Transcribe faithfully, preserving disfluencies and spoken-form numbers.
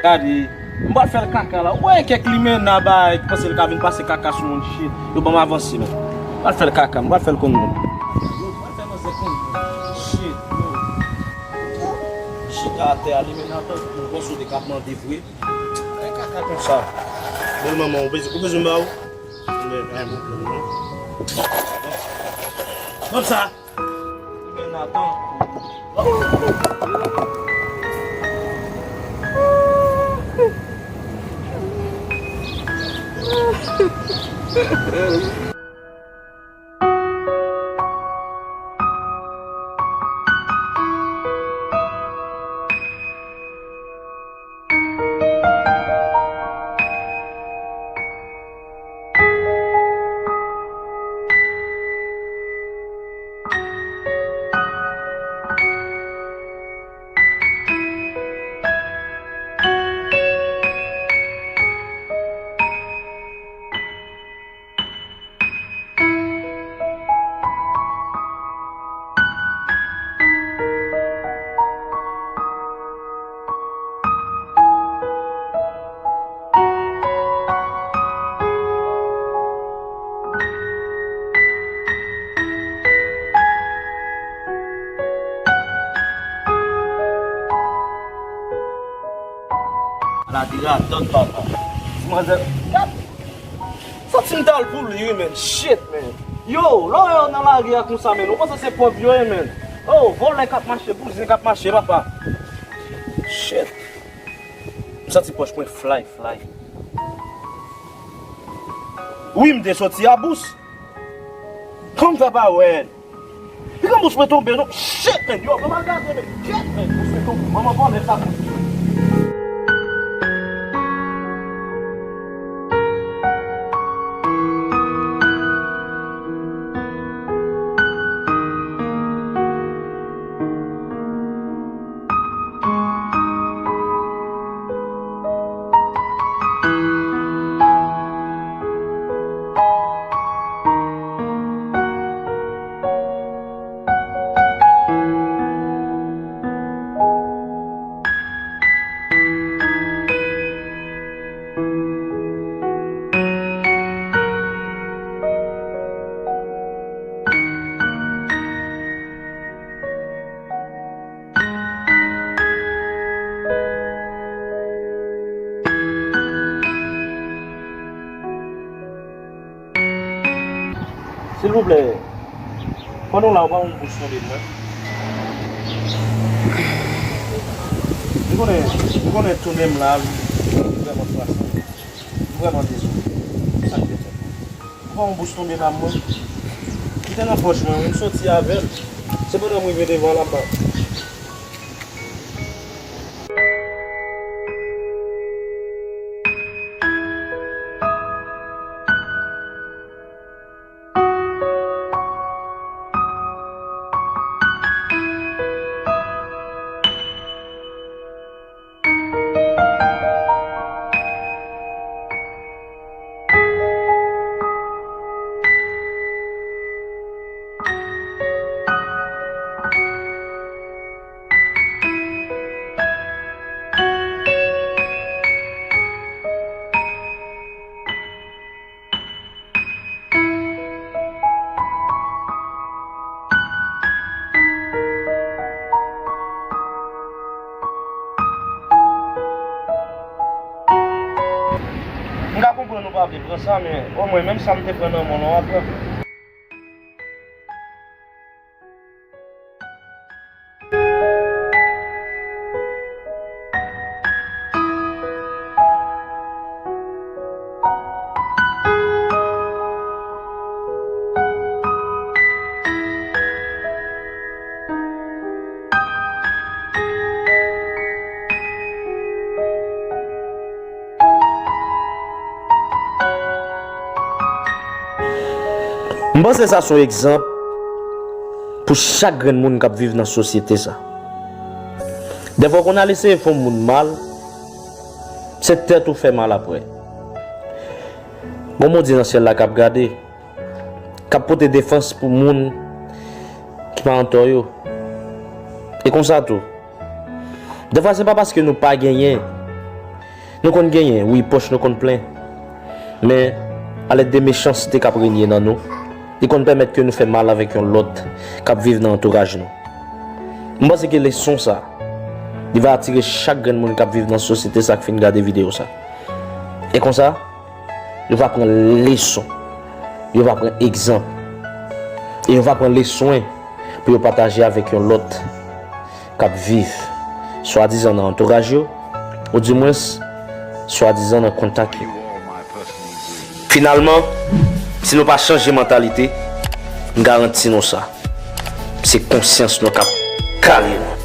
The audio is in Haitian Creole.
Gade, m pral fè l kaka la. Ou wè kèk limena bay ki panse l ka vin pase kaka sou moun, shit. Yo ban m avanse, men. M pral fè l kaka, m pral fè l konn moun. M pral fè manzè konn moun. Shit, yo. Chita atè a, limena tankou yon sode k ap mande vre. E kaka konsa. Bèl manman, ou bezwen, ou bezwen m ba ou? Men, men, men, men. Konsa. Limena tankou. Ala de radan papa. Ti manzè, gad. Santi m t al pou li wi, men. Shit, men. Yo, lè w wè yo nan lari a konsa, men. Ou panse se pwòp yo ye, men. Oh, vòlè k ap mache, bouzen k ap mache, papa. Shit. M santi pòch mwen fly, fly. Wi, m te soti a bous. Kòm fè pa wè. Piga bous mwen tonbe non. Shit, men. Yo, mwen mal gade, men. Shit, men. Bous mwen tonbe. Manman vòlè sa. Silvouplè, pandan w la, ou pa yon bous tonbe mwen. M konnen, m konnen tounen m la, m vrèman frape. M vrèman dezole. Sa k te fèt? Ou pa yon bous tonbe nan mwen. Li te nan pòch mwen, wi, m soti avè l. Se pandan m rive devan la, m pa. M ka konprann ou pa vle pran sa, men omwen, menm sa m te pran nan men w lan, w a pran. M panse sa se yon egzanp pou chak grenn moun k ap viv nan sosyete sa. Dèfwa w konn al eseye fè yon moun mal, se tèt ou fè mal apre. Gon Bondye nan syèl la k ap gade, k ap pote defans pou moun ki pa antò yo. E konsa tou, dèfwa se pa paske nou pa genyen Nou konn genyen, wi, pòch nou konn plen. Men, alèd de mechanste k ap renye nan nou, li konn pèmèt ke nou fè mal avèk yon lòt k ap viv nan antouraj nou. M panse ke leson sa, li va atire chak grenn moun k ap viv nan sosyete sa k fin gade videyo sa. E konsa, yo va pran leson, yo va pran egzanp, e yo va pran leswen pou yo pataje avèk yon lòt k ap viv, swadizan nan antouraj yo, oudimwens, swadizan nan kontak yo. Finalman, si nou pa chanje mantalite, m garanti nou sa, se konsyans nou k ap kare nou.